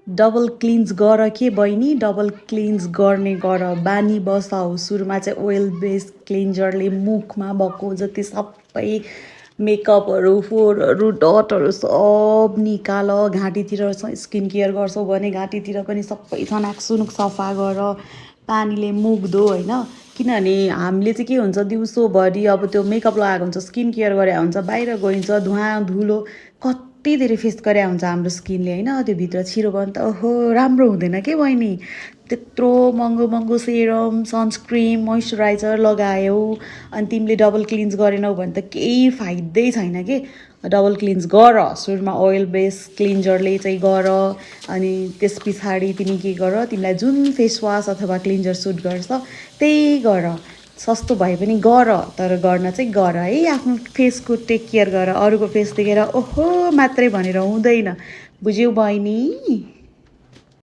Double kilns गर के बहिनी, डबल क्लिन्स गर्ने गर, बानी बसाऊ। सुरुमा चाहिँ ओइल बेस्ड क्लिन्जरले मुखमा भएको जति सबै मेकअपहरू, फोहोरहरू, डटहरू सब निकाल। घाँटीतिर स्किन केयर गर्छौ भने घाँटीतिर पनि सबै सनाकसुनुक सफा गर, पानीले मुख धो होइन। किनभने हामीले चाहिँ के हुन्छ दिउँसोभरि अब त्यो मेकअप लगाएको हुन्छ, स्किन केयर गरे हुन्छ, बाहिर गइन्छ, धुवा धुलो कति धेरै फेस गरे हुन्छ हाम्रो स्किनले होइन। त्यो भित्र छिरो भयो भने त ओहो राम्रो हुँदैन के बहिनी। त्यत्रो महँगो महँगो सेरम, सनस्क्रिम, मोइस्चराइजर लगायौ अनि तिमीले डबल क्लिन्स गरेनौ भने त केही फाइदै छैन के। डबल क्लिन्स गर, सुरुमा ओइल बेस्ड क्लिन्जरले चाहिँ गर, अनि त्यस पछाडि तिमी के गर, तिमीलाई जुन फेस वास अथवा क्लिन्जर सुट गर्छ त्यही गर। सस्तो भए पनि गर, तर गर्न चाहिँ गर है। आफ्नो फेसको टेक केयर गर, अरूको फेस देखेर ओहो मात्रै भनेर हुँदैन। बुझ्यौ बहिनी?